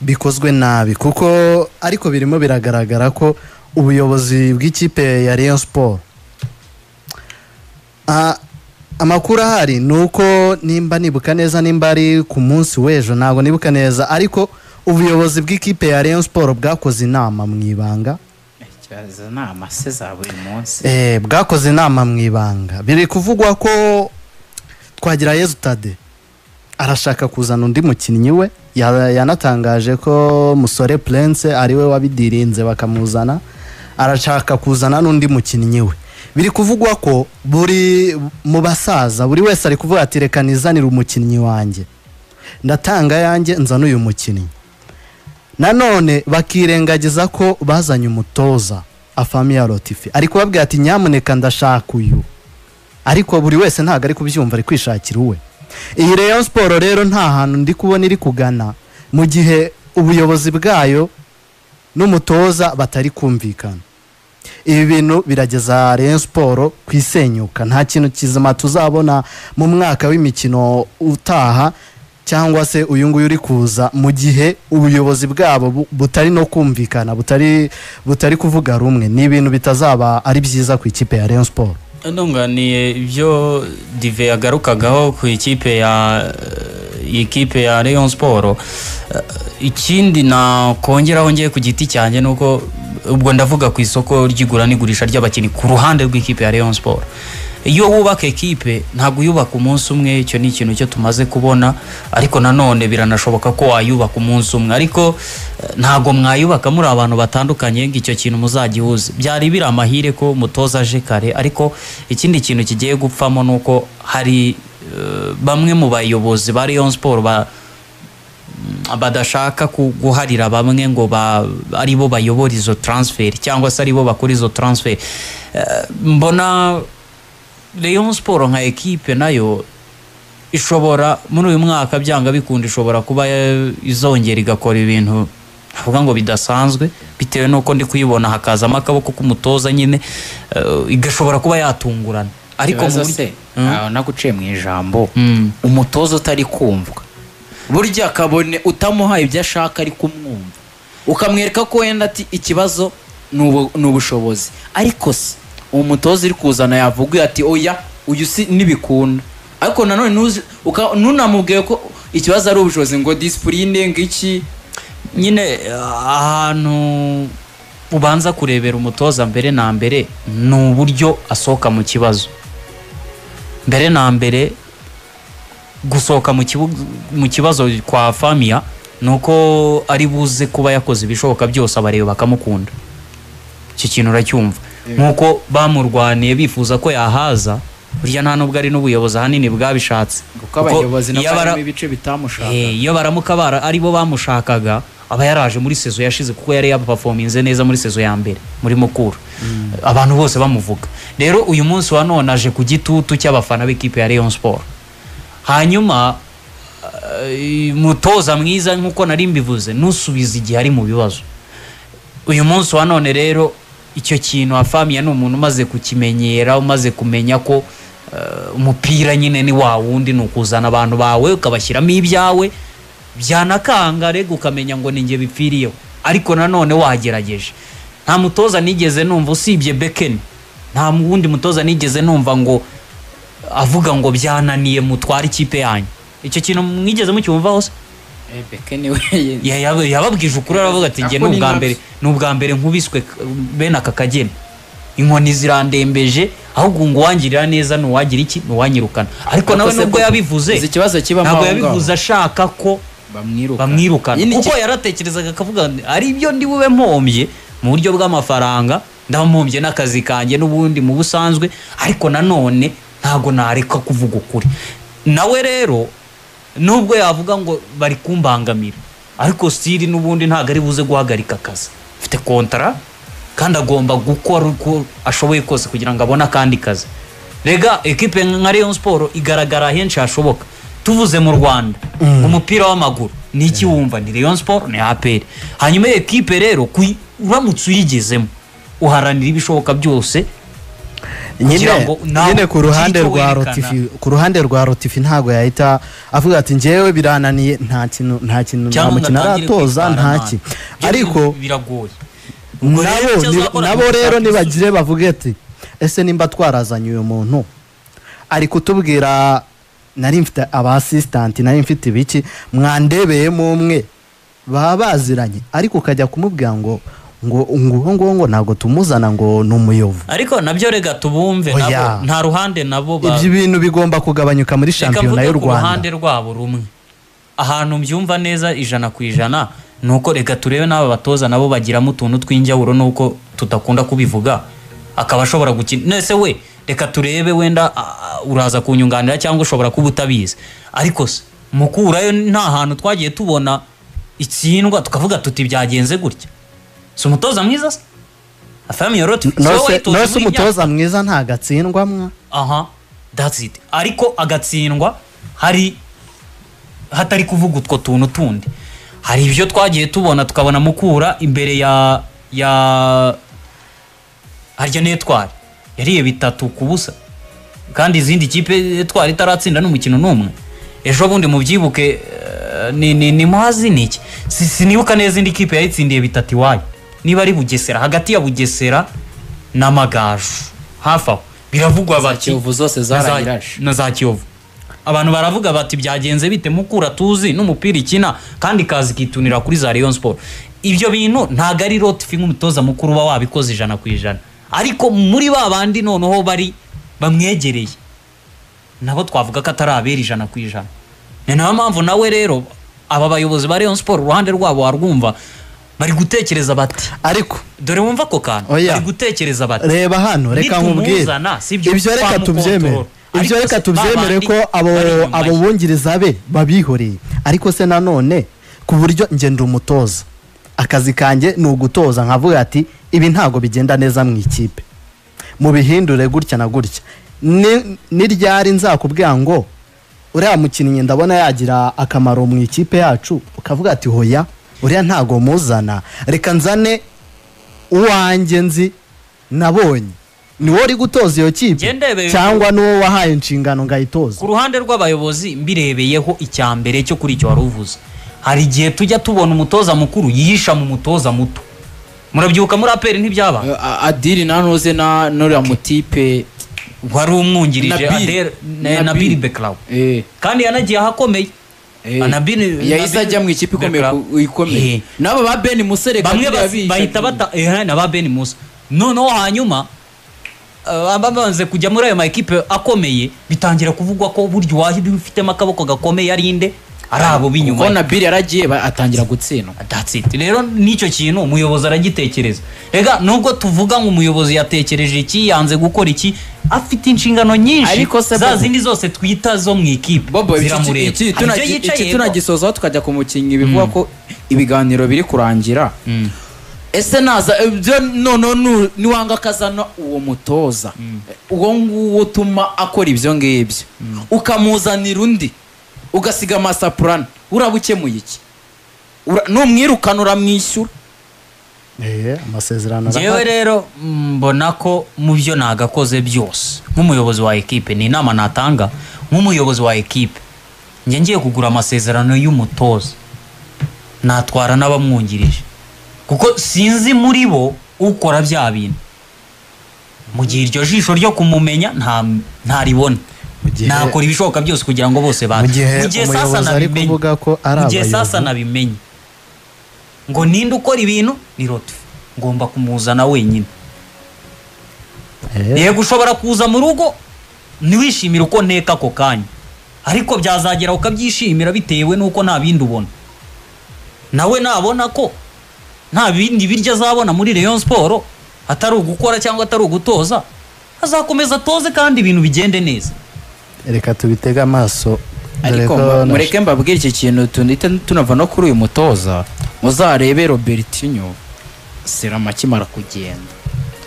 Bikozwe nabi, kuko ariko birimo biragaragara ko ubuyobozi bw'ikipe ya Rayon Sport, amakuru ahari ni uko, nimba nibuka neza, nimba ari ku munsi w'ejo, ntabwo nibuka neza, ariko ubuyobozi bw'ikipe ya Rayon Sport bwakoze inama mu ibanga. Izo nama se za buri munsi? Bwakoze inama mu ibanga. Biri kuvugwa ko Twagirayezu Tade arashaka kuzana undi mukinnyi we. Yanatangaje ko Musore Prince ariwe wabidirinze bakamuzana. Arashaka kuzana n'undi mukinnyi we. Biri kuvugwa ko buri mu basaza, buri wese ari kuvuga ati: "Reka nizanire umukinnyi wanjye, ndatanga yanjye, nzana uyu mukinnyi." Nanone bakirengagiza ko bazanye umutoza Afhamia Lotfi, ari kubabwira ati: "Nyamuneka, ndashaka uyu." Ariko buri wese ntabwo ari kubyumva, ari kwishakira uwe. Iyi Rayon Sport rero nta hantu ndi kubona iri kugana mu gihe ubuyobozi bwayo n'umutoza batari kumvikana. Ibi bintu birageza Rayon Sport ku isenyuka. Nta kintu kizima tuzabona mu mwaka w'imikino utaha cyangwa se uyu nguyu uri kuza, mu gihe ubuyobozi bwabo butari no kumvikana, butari kuvuga rumwe. Ni ibintu bitazaba ari byiza ku ikipe ya Rayon Sport. Ndunganiye ibyo Dive yagarukagaho ku ikipe ya Rayon Sport. Ikindi nakongeraho ngiye ku giti cyanjye ni uko, ubwo ndavuga ku isoko ry'igura n'igurisha ry'abakinnyi ku ruhande rw'ikipe ya Rayon Sport, iyo wubaka ekipe ntabwo uyubaka umunsi umwe. Icyo ni ikintu cyo tumaze kubona, ariko nanone biranashoboka ko wayubaka umunsi umwe, ariko ntabwo mwayubaka muri abantu batandukanye ngo icyo kintu muzagihuze. Byari biri amahire ko umutoza aje kare, ariko ikindi kintu kigiye gupfamo ni uko hari bamwe mu bayobozi ba Rayon Sport badashaka guharira bamwe ngo aribo bayobora izo transfer cyangwa se aribo bakora izo transfer. Mbona Rayon Sport nka ekipe nayo ishobora muri uyu mwaka, byanga bikunda, ishobora kuba izongera igakora ibintu avuga ngo bidasanzwe, bitewe n'uko ndi kuyibona hakazamo akaboko k'umutoza nyine, igashobora kuba yatungurana, ariko mu Ikibazo se, aho naguciye mu ijambo, umutoza utari kumvwa, burya kabone utamuhaye ibyo ashaka ari kumwumva, ukamwereka ko wenda ati ikibazo ni ubushobozi, ariko se uwo mutoza uri kuzana yavuga ati: "Oya, uyu si nibikunda." Ariko nanone ntunamubwiye ko ikibazo ari ubushobozi, ngo discipline, ngo iki. Nyine ahantu ubanza kurebera umutoza mbere na mbere ni uburyo asohoka mu kibazo. Mbere na mbere, gusohoka mu kibazo kwa Afhamia ni uko ari buze kuba yakoze ibishoboka byose abareba bakamukunda. Icyo kintu uracyumva, nk'uko bamurwaniye bifuza ko yahaza. Burya nta nubwo ari n'ubuyobozi ahanini bwabishatse. Kuko Kuko abayobozi nabo harimo ibice bitamushaka. Iyo baramuka aribo bamushakaga, aba yaraje muri saison yashize, kuko yari yaperforminze neza muri saison ya mbere muri Mukura, abantu bose bamuvuga. Rero uyu munsi wa none aje ku gitutu cy'abafana b'ikipe ya Rayon Sport. Hanyuma mutoza mwiza, nk'uko nari mbivuze, nusubiza igihe ari mu bibazo. Uyu munsi wa none rero icyo kintu Afhamia ni umuntu umaze kukimenyera, umaze kumenya ko umupira nyine ni wa wundi, ni ukuzana abantu bawe ukabashyiramo ibyawe, byanakanga rega ukamenya ngo ni njye bipfiriyeho, ariko nanone wagerageje. Nta mutoza nigeze numva, usibye Bekeni, nta wundi mutoza nigeze numva ngo avuga ngo byananiye, mutware ikipe yanyu. Icyo kintu mwigeze mucyumva hose? Bekeni we Yababwije ukuri, aravuga ati: "Njye Ako ni ni ubwa nabyo. mbere, ni ubwa mbere nkubiswe bene aka kageni, inkoni zirandembeje, ahubwo ngo uwangirira neza ni uwagira iki, ni uwanyirukana." Ariko nawe Ariko se nubwo koko, yabivuze, uzi ikibazo kibamo ntabwo aho ngaho? yabivuze ashaka ko bamwirukana. Bamwirukana. Nyine Kuko yaratekerezaga akavuga ngo ari ibyo ndi bube mpombye mu buryo bw'amafaranga, ndaba mpombye n'akazi kanjye n'ubundi mu busanzwe, ariko nanone ntabwo nareka kuvuga ukuri. Nawe rero nubwo yavuga ngo bari kumbangamira, ariko still n'ubundi ntabwo ari buze guhagarika akazi. Afite kontara kandi agomba gukora uko ashoboye kose kugira ngo abone akandi kazi. Rega ekipe nka Rayon Sport igaragara henshi hashoboka. Tuvuze mu Rwanda umupira w'amaguru ni iki wumva? Ni Rayon Sport, ni APR. Hanyuma iyo ekipe rero uramutse uyigezemo uharanira ibishoboka byose. Nyine ku ruhande rwa Rotifi, ku ruhande rwa Rotifi ntago yahita avuga ati njyewe birananiye, nta kintu nta mukino aratoza ntaki, ariko biragoye. Nabo rero nibagire bavuge ati ese nimba twarazanye uyu muntu ari kutubwira nari mfite aba assistant, nari mfite ibiki, mwandebeyemo umwe baba baziranye, ariko ukajya kumubwira ngo ngo ntabwo tumuzana ngo ni umuyovu. Ariko nabyo rega tubumve nabo nta ruhande nabo ibyo bintu bigomba kugabanyuka muri shampiyona y'u Rwanda. Ruhande rwabo rumwe ahantu mbyumva neza 100% nuko rega turebe n'aba batoza nabo bagiramo utuntu tw'injyawuro nuko tutakunda kubivuga, akaba ashobora gukina nese we reka turebe wenda uraza kunyunganira cyangwa ushobora kuba utabizi, ariko se mukurayo nta hantu twagiye tubona itsindwa tukavuga tuti byagenze gutya. Si umutoza mwiza se Afahmia Lotfi? No se umutoza mwiza ntagatsindwa mwa. Aha, that's it. Ariko agatsindwa hari hatari kuvuga utwo tuntu tundi. Hari ibyo twagiye tubona tukabona Mukura imbere ya harya netwari yariye 3-0 kandi izindi kipe twari itaratsinda n'umukino n'umwe. Ejo bundi mubyibuke ni Muhazi niki sinibuka neza indi kipe yayitsindiye 3 iwayo, niba ari Bugesera, hagati ya Bugesera na Magaju hafi aho biravugwa bati Kiyovu zose zarayirashe na za Kiyovu. Abantu baravuga bati byagenze bite Mukura tuzi n'umupira ikina kandi kazi kitunira kuri za Rayon Sport. Ibyo bintu ntago ari Lotfi nk'umutoza mukuru uba wabikoze 100%, ariko muri ba bandi noneho bari bamwegereye nabo twavuga ko atarabera 100%. Ni nayo mpamvu nawe rero aba bayobozi ba Rayon Sport uruhande rwabo warwumva bari gutekereza bati ariko dore wumva ko kantu bari gutekereza bati reba hano reka nkubwire ibyo reka tubyemere, ibyo reka tubyemere ko abo bungiriza be babihoreye, ariko se nanone ku buryo ngenda umutoza akazi kanjye ni ugutoza nkavuga ati ibi ntago bigenda neza mu ikipe mubihindure gutya na gutya, ni ryari nzakubwira ngo uriya mukinnyi ndabona yagira akamaro mu ikipe yacu, ukavuga ati hoya uriya ntago muzana, reka nzane uwanjye nzi nabonye ni wowe uri gutoza iyo kipe cyangwa n'uwo wahaye inshingano ngayitoza. Ku ruhande rw'abayobozi mbirebeyeho icyambere cyo kuri icyo waruvuze, hari igihe tujya tubona umutoza mukuru yihisha mu mutoza muto. Murabyibuka muri APR ntibyaba Adili nanoze na nuriya mutipe wari umwungirije Adel na Nabil Beklaw, kandi yanagiye ahakomeye. Nabil yahise ajya mu ikipe ikomeye nabo ba Ben Musereka bamwe bahita bata na ba Ben Musa. Noneho hanyuma ababanze kujya muri ayo ma equipe akomeye bitangira kuvugwa ko buryo wahidi ufitemo akaboko gakomeye ari inde ari abo binyuma, kuko Nabil yaragiye atangira gutsindwa. That's it. Rero nicyo kintu umuyobozi aragitekereza. Rega nubwo tuvuga ngo umuyobozi yatekereje iki yanze gukora iki, afite inshingano nyinshi za zindi zose twita zo mu ikipe ziramureba. Iki tunagisozaho tukajya ku mukinnyi bivuga ko ibiganiro biri kurangira. Ese naza ibyo none niwanga kazana uwo mutoza uwo nguwo tuma akora ibyo ngibyo ukamuzanira undi ugasiga master plan urabukemuye iki? Numwirukana uramwishyura. Amasezerano. Jewe rero mbona ko mu byo nagakoze byose nk'umuyobozi wa equipe, ni inama natanga nk'umuyobozi wa equipe, nge ngiye kugura amasezerano y'umutoza natwara n'abamwungirije, kuko sinzi muri bo ukora bya bintu. Mu gihe iryo jisho ryo kumumenya ntaribona, nakora ibishoboka byose kugira ngo bose baze. Mu gihe sasa nabimenye ngo ninde ukora ibintu ni Lotfi, ngomba kumuzana wenyine. Yego ushobora kuza mu rugo ntiwishimire uko nteka ako kanya, ariko byazagera ukabyishimira bitewe nuko nta bindi ubona. Nawe nabona ko nta bindi birya azabona muri Rayon Sport atari ugukora cyangwa atari ugutoza, azakomeza atoze kandi ibintu bigende neza. Reka tubitega amaso. Ariko mureke mbabwire iki kintu tunava no kuri uyu mutoza, muzarebe Robertinho Serama akimara kugenda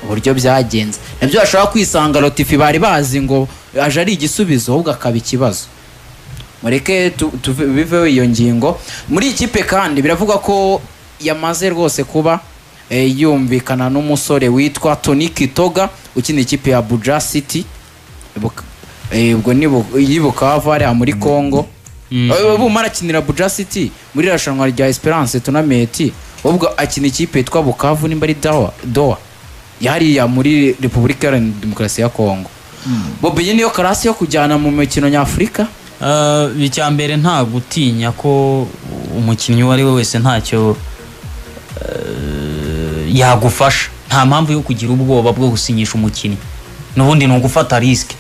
uburyo byagenze, nabyo bashobora kwisanga Lotfi bari bazi ngo aje ari igisubizo ahubwo akaba ikibazo. Mureke tubiveho iyo ngingo. Muri ikipe kandi biravugwa ko yamaze rwose kuba yumvikana n'umusore witwa Tony Kitoga ukina ikipe ya Buja City, ubwo ni Bukavu hariya muri Congo. Ubu arakinira Buja City muri irushanwa rya Esperance Tournament, ubwo akina ikipe yitwa Bukavu nimba ari Doha yariya muri Repubulika Iharanira Demokarasi ya Congo. Bobo, iyi niyo class yo kujyana mu mikino nyafurika. Icya mbere, nta gutinya ko umukinnyi uwo ari we wese ntacyo yagufasha. Nta mpamvu yo kugira ubwoba bwo gusinyisha umukinnyi, n'ubundi ni ugufata risque.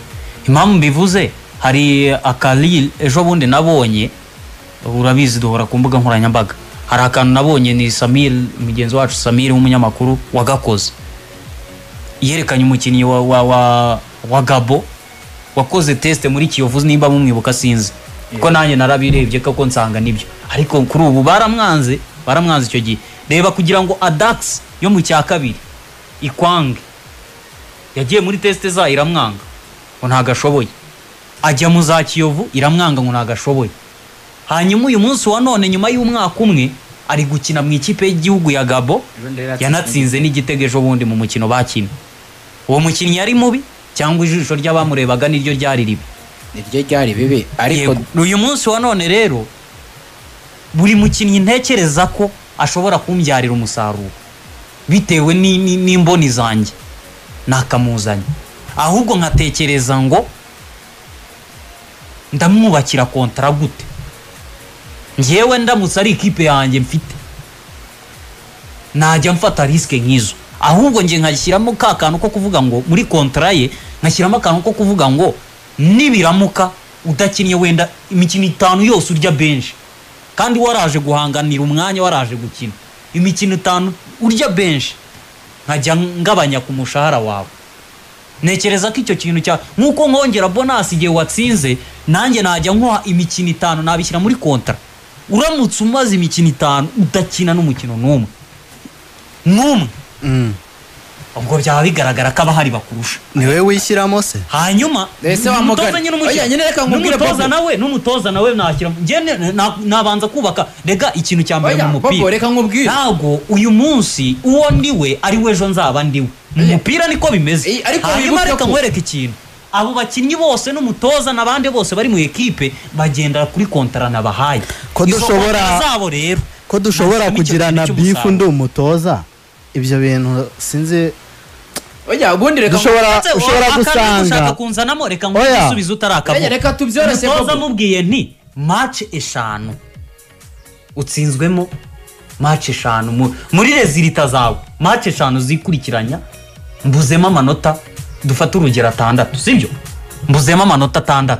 Impamvu mbivuze, hari akariri ejo bundi nabonye, urabizi duhora ku mbuga nkoranyambaga, hari akantu nabonye, ni Samir, mugenzi wacu Samir w'umunyamakuru wagakoze, yerekanye umukinnyi wa Gabo wakoze test muri Kiyovu, nimba mumwibuka sinzi, kuko nanjye narabirebye koko nsanga nibyo, ariko kuri ubu baramwanze, baramwanze icyo gihe. Reba, kugira ngo Adax yo mu cya kabiri ikwange, yagiye muri test zayo iramwanga ngo ntago ashoboye, ajya mu za Kiyovu iramwanga ngo ntago ashoboye. Hanyuma uyu munsi wa none, nyuma y'umwaka umwe, ari gukina mu ikipe y'igihugu ya Gabo, yanatsinze n'igitego ejo bundi mu mukino bakina. Uwo mukinnyi yari mubi cyangwa ijisho ry'abamurebaga niryo ryari ribi? Niryo ryari bibi, ariko Yego. Uyu munsi wa none rero, buri mukinnyi ntekereza ko ashobora kumbyarira umusaruro bitewe n'imboni zanjye nakamuzanye, ahubwo nkatekereza ngo ndamwubakira contrat gute. Njyewe ndamutse ari ikipe yanjye mfite, najya mfata risque nk'izo, ahubwo njye nkashyiramo ka kantu ko kuvuga ngo muri contrat ye nkashyiramo akantu ko kuvuga ngo nibiramuka udakinnye wenda imikino 5 yose, urya benshi kandi waraje guhanganira umwanya, waraje gukina imikino 5 urya benshi, nkajya ngabanya ku mushahara wawe. Ntekereza ko icyo kintu cya nk'uko nkongera bonus igihe watsinze, nanjye najya nkuha imikino 5, nabishyira muri contrat. Uramutse umaze imikino 5 udakina n'umukino n'umwe n'umwe, ubwo byaba bigaragara ko abahari bakurusha. Ni wowe wishyiramo se? Hanyuma Ese wa n'umutoza mugani? nyine umushyira. Oya, nyine reka nkubwire, N'umutoza Bobo. nawe, n'umutoza nawe nashyira, njye nabanza kubaka rega ikintu cya mbere Oya, mu mupira. Bobo, reka nkubwire. Ntabwo uyu munsi uwo ndiwe ari we ejo nzaba ndiwe. Mu mupira niko bimeze. Eh, ariko Hanyuma wibuke reka nkwereke ikintu: abo bakinnyi bose n'umutoza n'abandi bose bari mu ekipe bagendera kuri contrat nabahaye. Ko Izo contrat zabo rero Ko dushobora nashyiramo icyo kugirana kintu beef, cy'umusaruro. ndi umutoza, ibyo bintu sinzi. Oya, ubundi reka Dushobora Ndetse ushobora akantu gusanga ushaka kunzanamo, reka ngo Oya. igisubizo utarakavuga. Oya, reka tubyoroshye, Umutoza Bobo. mubwiye nti match 5 utsinzwemo, match 5 muri résultats zawe, match 5 zikurikiranya mbuzemo amanota, dufate urugero 6, sibyo? Mbuzemo amanota 6,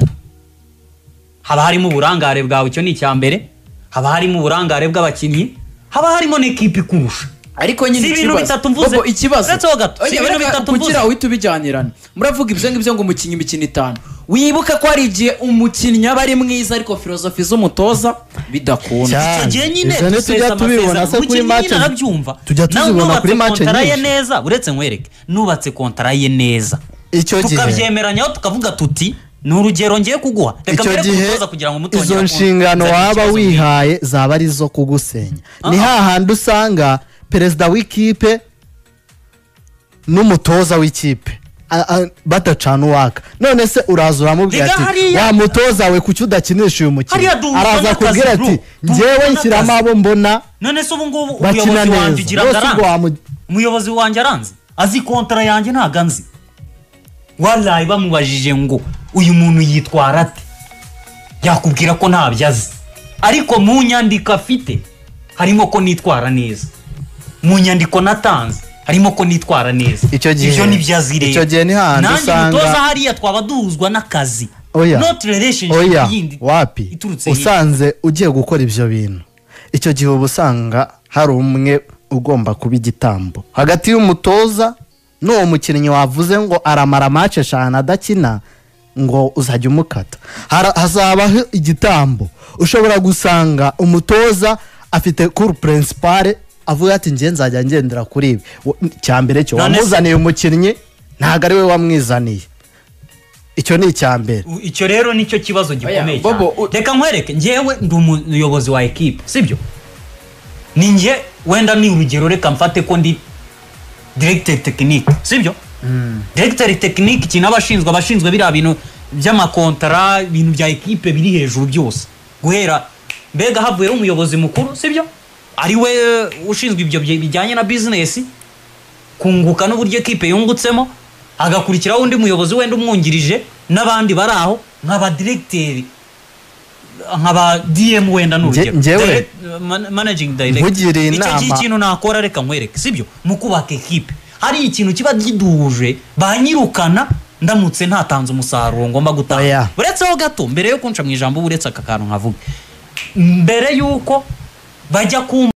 haba harimo uburangare bwawe, icyo ni icya mbere, haba harimo uburangare bw'abakinnyi, haba harimo n'ikipe ikurusha. Ariko nyine Si ibintu ikibazo, bitatu mvuze. Bobo, ikibazo, Uretse ho gato. Si Oya, ibintu reka bitatu mvuze. kugira uhite ubijyanirana, muravuga ibyo ngibyo ngo umukinnyi imikino 5, wibuke ko hari igihe umukinnyi aba ari mwiza ariko philosophie z'umutoza bidakunda. Cyane. Icyo gihe nyine Ibyo ntitujya dusesa tubibona se amasezerano. kuri Umukinnyi match nyine arabyumva. tujya Nawe tuzibona nubatse kuri match contrat ye nyinshi. neza, uretse nkwereke, nubatse contrat ye neza, Icyo gihe tukabyemeranyaho, tukavuga tuti ni urugero ngiye kuguha, reka icyo mbere gihe kumutoza kugira ngo mutongera izo nshingano kunzanira waba ikibazo. wihaye zaba ari izo kugusenya. Ni hahandi usanga perezida w'ikipe n'umutoza w'ikipe badacana uwaka. None se uraza uramubwira Rega ati hariya- wa mutoza we, kuki udakinisha uyu mukinnyi? Hariya duhuzwa Araza n'akazi, kubwira bro. ati Duhuzwa njyewe nshyiramo n'akazi. abo mbona None se ubu ngubu bakina umuyobozi wanjye neza. ugira ngo Rwose ubwo aranze? Umuyobozi wanjye aranze, azi contrat yanjye? Ntabwo anzi warayi. Bamubajije ngo uyu muntu yitwara ate, yakubwira ko ntabyo azi, ariko mu nyandiko afite harimo ko nitwara neza, mu nyandiko natanze harimo ko nitwara neza. Icyo gihe- Ibyo nibyo azi rero. icyo gihe ni hahandi Nanjye usanga- umutoza hariya twaba duhuzwa n'akazi, Oya. not relationship Oya, yindi wapi. iturutse hirya. Usanze ugiye gukora ibyo bintu, icyo gihe uba usanga hari umwe ugomba kuba igitambo hagati y'umutoza n'uwo mukinnyi wavuze ngo aramara match 5 adakina, ngo uzajya umukata. Hazabaho igitambo. Ushobora gusanga umutoza afite cour principale, avuga ati njye nzajya ngendera kuri ibi. Icya mbere cyo None se- wamuzaniye umukinnyi ntabwo ari we wamwizaniye, icyo ni icya mbere. Icyo rero nicyo kibazo gikomeye Oya, Bobo, cyane. Reka nkwereke, njyewe ndi umuyobozi wa ekipe, sibyo? Ni njye Wenda ni urugero, reka mfate ko ndi directeur technique, sibyo? Directeur technique, ikintu aba ashinzwe, abashinzwe biriya bintu by'amakontara, ibintu bya ekipe biri hejuru byose, guhera mbega havuyeho umuyobozi mukuru, sibyo, ari we ushinzwe ibyo bijyanye na business, kunguka n'uburyo ekipe yungutsemo, hagakurikiraho undi muyobozi wenda umwungirije n'abandi bari aho nk'aba directeur, nk'aba DM wenda ni urugero. Managing director. Nkugiriye Icyo gihe inama- ikintu nakora, reka nkwereke, sibyo, mu kubaka ekipe hari ikintu kiba giduje, banyirukana ndamutse ntatanze umusaruro ngomba gutanga. Oya. Uretseho gato, mbere yo kunca mu ijambo, uretse aka kantu nkavuga mbere y'uko bajya kumva.